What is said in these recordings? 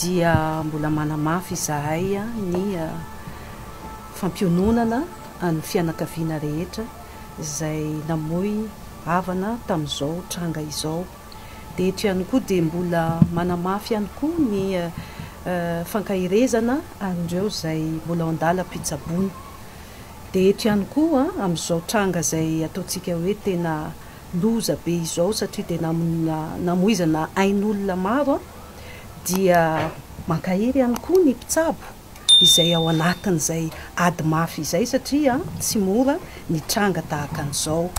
dia mbola manamafy izahay ny fampiononana an'ny fianakaviana rehetra izay namoy havana tamin'izao tranga izao. Dia eto ihany koa dia mbola manamafy ihany koa ny fankaherezana an'ireo izay mbola ao an-dalam-pitsaboana. Dia eto ihany koa amin'izao tranga izay ataontsika hoe tena loza be izao satria dia namoizana ain'olona maro dia mankahery ihany koa ny mpitsabo izay ao anatin'izay ady mafy izay satria tsy mora ny tranga tahaka an'izao.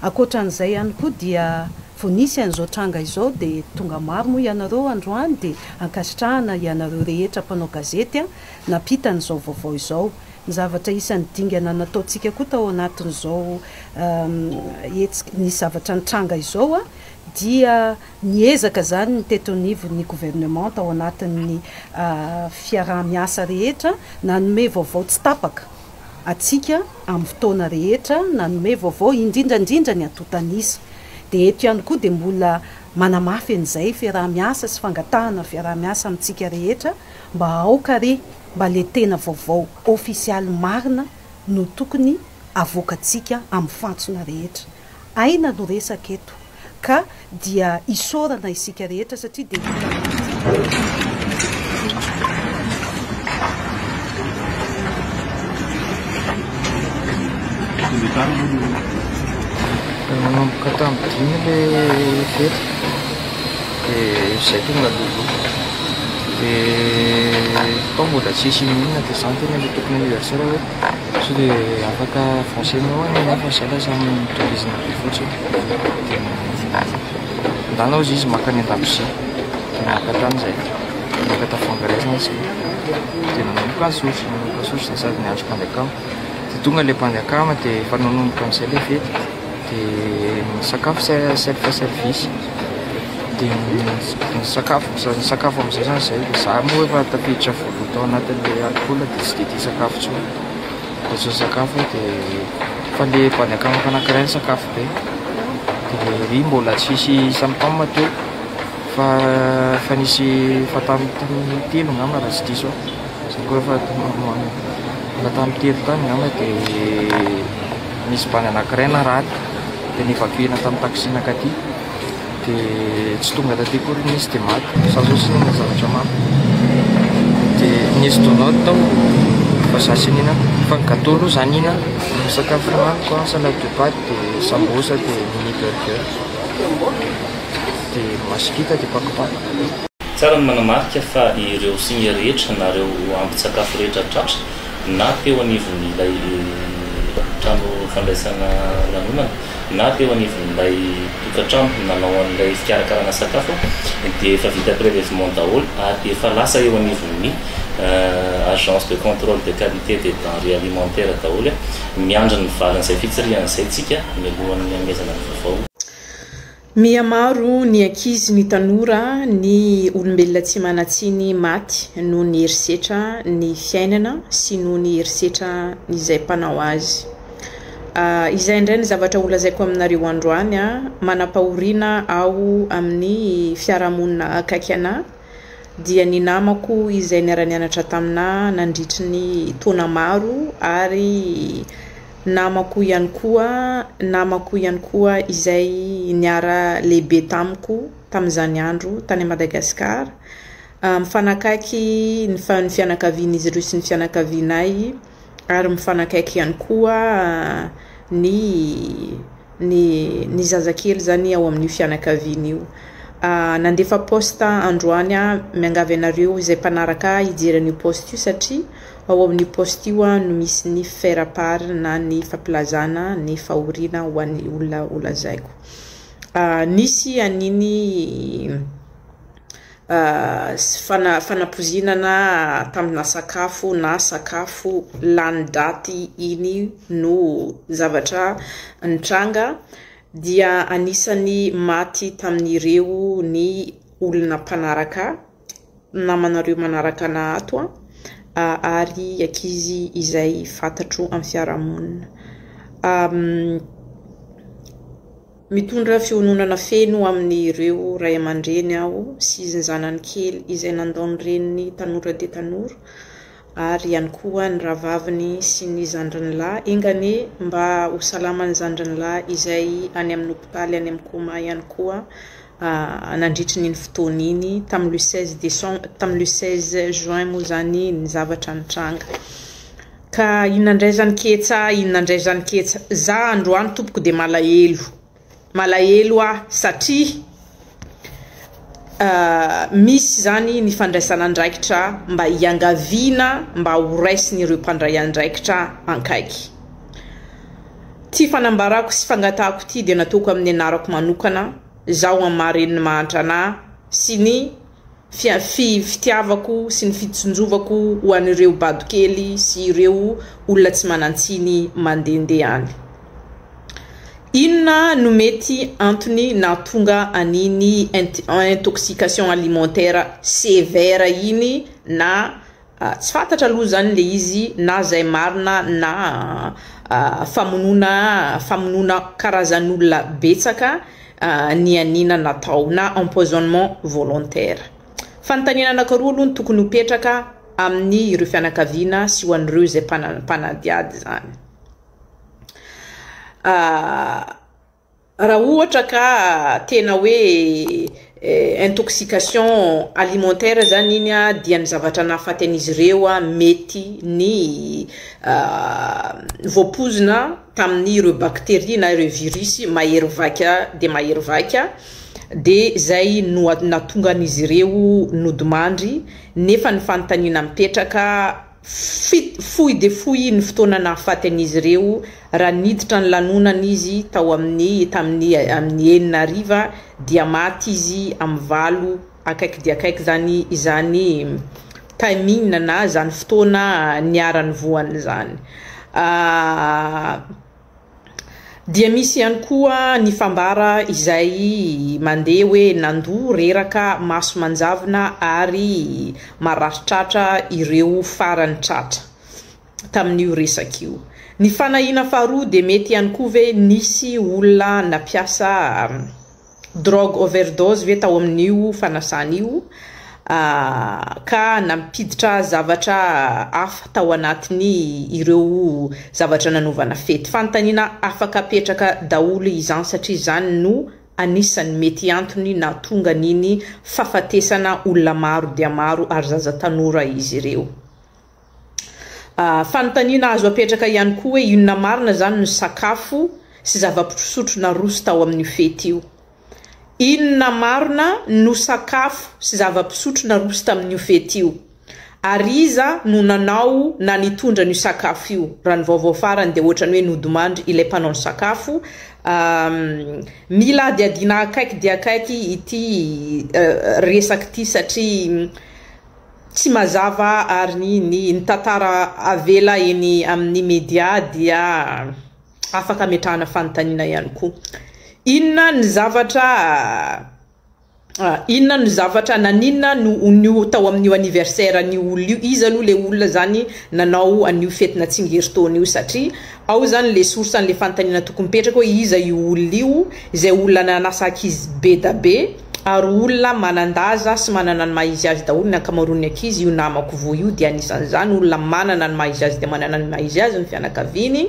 Ankoatra an'izay ihany koa dia vao nisy an'izao tranga izao dia tonga maro moa ianareo androany dia ankasitrahana ianareo rehetra mpanao gazety nampita an'izao vaovao izao. Ny zavatra isan'ny dingana nataontsika koa tao anatin'izao hetsika nisy zavatra nitranga izao dia niezaka izany ny teto anivon'ny gouvernement tao anatin'ny fiaraha-miasa rehetra nanome vaovao tsy tapaka antsika amin'ny fotoana rehetra, nanome vaovao indrindra indrindra ny antontan'isa. Dia eto ihany koa dia mbola manamafy an'izay fiaraha-miasa sy fangatahana fiaraha-miasa amintsika rehetra mba aoka re mba le tena vaovao ofisialy marina no tokony avoakantsika amin'ny fantsona rehetra. Aina no resaka eto ka dia isaorana isika rehetra satria dia hita mihitsy. Nanomboka tamin'ny dimy ilay fety dia izay tonga alohaloha. Dia tao mbola tsisy n'inona dia za niteny an'ilay tompony anniversaire hoe sao dia afaka avancer-nao any ianao fa zay lasa mitohizina be fotsiny. Dia ndana hozy izy maka any an-dakozia. Dia naka tany zahay. Naka tavoahangy iray zany zahay. Dia nanomboka nisotro, nanomboka nisotro dia sady niandry mpandeha akama. Dia tonga ilay mpandeha akama dia efa nanomboka amin'izay ilay fety. Dia ny sakafo self service. Dia ny sakafo ny sakafo amin'izay zany izay dia za moa efa tafiditra voaloha tao anatin'ilay alcool dia tsy dia tia sakafo intsony. Dia tsy nisakafo aho dia fa ilay bandy akamako anankiray nisakafo be. Dia ilay ery mbola tsisy symptôme teo fa efa nisy efa tamin'ny telo angamba raha tsy diso aho. Za koa efa efa tamin'ny telo tany angamba dia nisy bandy anankiray narary dia ni-évacuer-na tamin'ny taxi nankaty. Dia tsy tonga taty akory izy dia maty. Za zao tsy nihinana zavatra mamy. Dia nisy donut tao fa za tsy nihinana. Fa ny gâteau aloha za nihinana. Ny sakafo nohaniko an, salade de pâtes dia sambosa dia mini burger. Dia masikita dia pakopako. Tsara ny manamarika fa ireo singa rehetra na ireo ambin-tsakafo rehetra tratra na teo anivon'ilay trano fandraisana lanonana na teo anivon'ilay tokantrano nanao an'ilay fikarakarana sakafo dia efa vita prélèvement daholo ary efa lasa eo anivon'ny agence de contrôle de qualité des denrées alimentaires daholo. Miandry ny valin'izay fitsirihana izay tsika mialohan'ny hanomezana ny vaovao. Mihamaro ny ankizy, ny tanora, ny olombelona tsy manan-tsiny maty noho ny herisetra ny fiainana sy noho ny herisetra izay mpanao azy. Izay indray ny zavatra holazaiko aminareo androany, manam-pahoriana aho amin'ny fiarahamonina akaiky anà, dia ny namako izay niara-nianatra taminà nandritry ny taona maro ary Namako ihany koa, namako ihany koa izay niara lehibe tamiko tamin'izany andro tany Madagascar. Mifanakaiky ny ny fianakavian'izy ireo sy ny fianakavianay ary mifanakaiky ihany koa ny ny ny zazakely zany ao amin'io fianakaviana io. Nandefa post androany aho miangavy anareo izay mpanaraka ahy hijery an'io post io satria Ao amin'io post io no misy ny faire part na ny fampilazana ny fahoriana ho an'ny olona holazaiko. Nisy an'iny fanapoizinana tamina sakafo na sakafo lany daty iny no zavatra nitranga dia anisan'ny maty tamin'ireo ny olona mpanaraka namanareo manaraka anah ato an, ary ankizy izay fantatro amin'ny fiarahamonina. Mitondra fiononana feno amin'ireo ray aman-dreny aho sy ny zanany kely izay nandao ny reniny tanora dia tanora ary ihany koa ny rahavaviny sy ny zandriny lahy. Enga anie mba ho salama ny zandriny lahy izay any amin'ny hopitaly any amin'ny coma ihany koa nandritry ny iny fotoana iny tamin'ny le 16 décembre, tamin'ny le 16 juin moa izany ny zavatra nitranga. Ka inona indray zany ketsa, inona indray zany ketsa. Za androany tompoko dia malahelo, malahelo aho satria misy zany ny fandraisana andraikitra mba hiangaviana mba ho raisin'ireo mpandray andraikitra ankaiky. Ity fanambarako sy fangatahako ity dia nataoko amin'ny anarako manokana, zaho amin'ny maha renin'ny mahantra anah sy ny fitiavako sy ny fitsinjovako ho an'ireo bado kely sy ireo olona tsy manan-tsiny mandehandeha any. Inona no mety antony nahatonga an'iny intoxication alimentaire sévère iny na Tsy fantatra aloha zany le izy na zay marina na famonoana famonoana karazan'olona betsaka nianiana natao na empoisonnement volontaire. Fanontaniana anankiroa aloha no tokony ho petraka amin'ny ireo fianakaviana sy ho an'ireo izay mpanadihady zany. Raha ohatra ka tena hoe intoxication alimentaire zany iny dia ny zavatra nahafaty an'izy ireo mety ny voapoizina tamin'ny ireo bacterie na ireo virus mahery vaika dia mahery vaika dia zay no nahatonga an'izy ireo nodimandry nefa ny fanontaniana mipetraka Fohy dia fohy ny fotoana nahafaty an'izy ireo, raha niditra ny lanonana izy tao amin'ny tamin'ny amin'ny enina hariva dia maty izy amin'ny valo, akaiky dia akaiky izany izany timing na izany fotoana niara-nivohany izany. Dia misy ihany koa ny fambara izay mandeha hoe nandoa, reraka, maso manjavona ary marary tratra ireo farany tratra tamin'io resaka io. Ny fanahiana faharoa dia mety ihany koa ve nisy olona nampiasa Drogue overdose ve tao amin'io fanasana io ka nampiditra zavatra hafa tao anatin'ny ireo zavatra nanaovana fety? Fanontaniana afaka apetraka daholo izany satria izany no anisan'ny mety antony nahatonga an'iny fahafatesana olona maro dia maro ary zaza tanora izy ireo. Fanontaniana azo apetraka ihany koa hoe inona marina izany no sakafo sy zava-pisotro naroso tao amin'io fety io? Inona marina no sakafo sy zava-pisotro naroso tamin'io fety io? Ary iza no nanao na nitondra an'io sakafo io? Raha ny vaovao farany dia ohatran'ny hoe nodimandry ilay mpanao ny sakafo. Mila hadihadiana akaiky dia akaiky ity resaka ity satria Tsy mazava ary ny ny tantara avela eny amin'ny media dia afaka ametrahana fanontaniana ihany koa. Inona ny zavatra inona no zavatra naninona no nio tao amin'io anniversaire an'io olona io, iza aloha le olona zany nanao an'io fetina tsingerin-taona io satria ao zany le source an'le fanontaniana tokony mipetraka hoe iza io olona io, izay olona nanasa ankizy be da be. Ary olona manan-daza sy manana ny maha izy azy daholo ny ankamaroan'ny ankizy, io namako voa io dia anisan'izany, olona manana ny maha izy azy dia manana ny maha izy azy ny fianakaviany.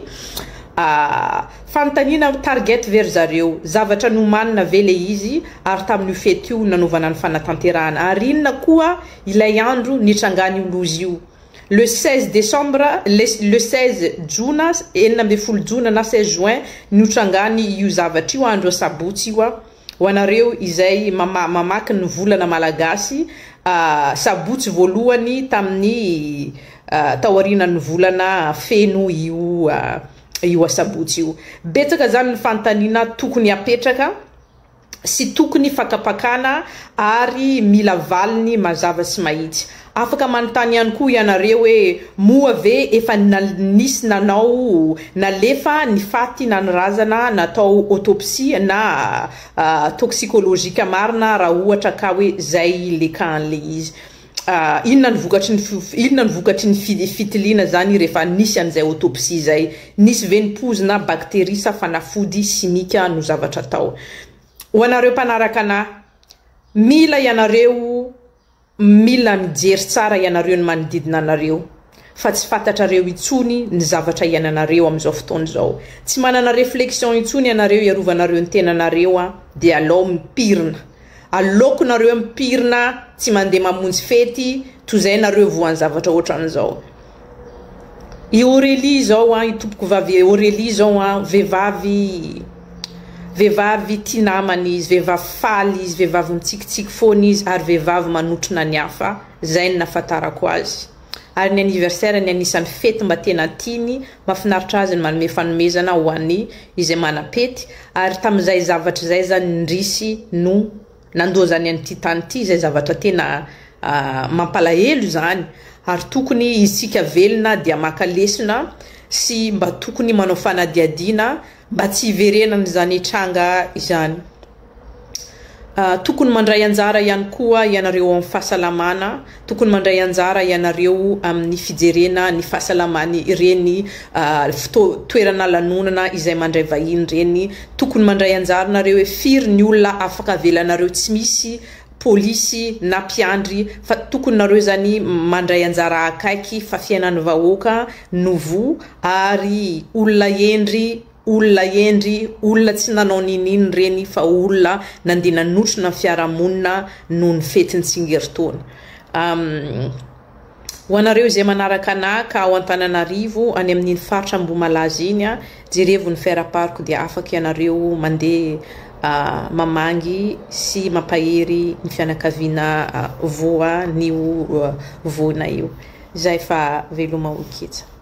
Fanontaniana target ve ry zareo? Zavatra nomanina ve le izy ary tamin'io fety io nanaovana ny fanatanterahana? Ary inona koa ilay andro nitrangan'io loza io? Le 16 décembre, le 16 jona, 16 jona na 16 juin notrangan'io zavatra io, andro asabotsy io. Ho anareo izay mamaky ny volana malagasy, sabotsy voalohany tamin'ny taorianan'ny volana feno io io asabotsy io. Betsaka izany ny fanontaniana tokony hapetraka sy tokony fakapakana ary mila valiny mazava sy mahitsy. Afaka manontany ihany koa ianareo hoe moa ve efa nisy nanao nalefa ny faty na ny razana natao autopsie na toxicologique marina raha ohatra ka hoe zay le cas an'le izy. Inona ny vokatry ny inona ny vokatry ny fitiliana zany rehefa nisy an'izay autopsie izay? Nisy ve ny poizina, bakteria sa fanafody simika no zavatra tao? Ho anareo mpanaraka anah, mila ianareo mila mijery tsara ianareo ny manodidina anareo fa tsy fantatrareo intsony ny zavatra iainanareo amin'izao fotoana izao. Tsy manana réflexion intsony ianareo hiarovanareo ny tenanareo an, dia alao mipirina. Aleoko nareo mipirina tsy mandeha mamonjy fety toy izay nareo voan'ny zavatra ohatran'izao. I Aurélie izao an, i tompokovavy Aurélie izao an, vehivavy vehivavy tia namana izy, vehivavy faly izy, vehivavy mitsikitsiky foana izy ary vehivavy manotrona ny hafa, izay no nahafantarako azy. Ary ny anniversaire ny anisan'ny fety mba tena tiany, mahafinaritra azy ny manome fanomezana ho an'ny izay manam-pety, ary tamin'izay zavatra izay zany indrisy no nandoazany an'ity tany ity, izay zavatra tena mampalahelo izany, ary tokony isika velona dia maka lesona sy mba tokony manao fanadihadiana mba tsy hiverenan'izany tranga izany. Tokony mandray anjara ihany koa ianareo ao amin'ny fahasalamana, tokony mandray anjara ianareo amin'ny fijerena ny fahasalaman'ny ireny fotoa- toerana lanonana izay mandray vahiny ireny, tokony mandray anjara nareo hoe firy ny olona afaka avelanareo tsy misy polisy na mpiandry fa tokony nareo zany mandray anjara akaiky fa fiainan'ny vahoaka no voa ary olona hendry Olona hendry, olona tsy nanao n'inon'inona ireny fa olona nandeha nanotrona ny fiarahamonina noho ny fetin'ny tsingerin-taona. Ho anareo izay manaraka anà ka ao Antananarivo, any amin'iny faritra Ambohimalaza iny, jerevo ny faire part-ko dia afaka ianareo mandeha mamangy sy mampahery ny fianakaviana voan'io voina io. Izay fa veloma ho ketsa.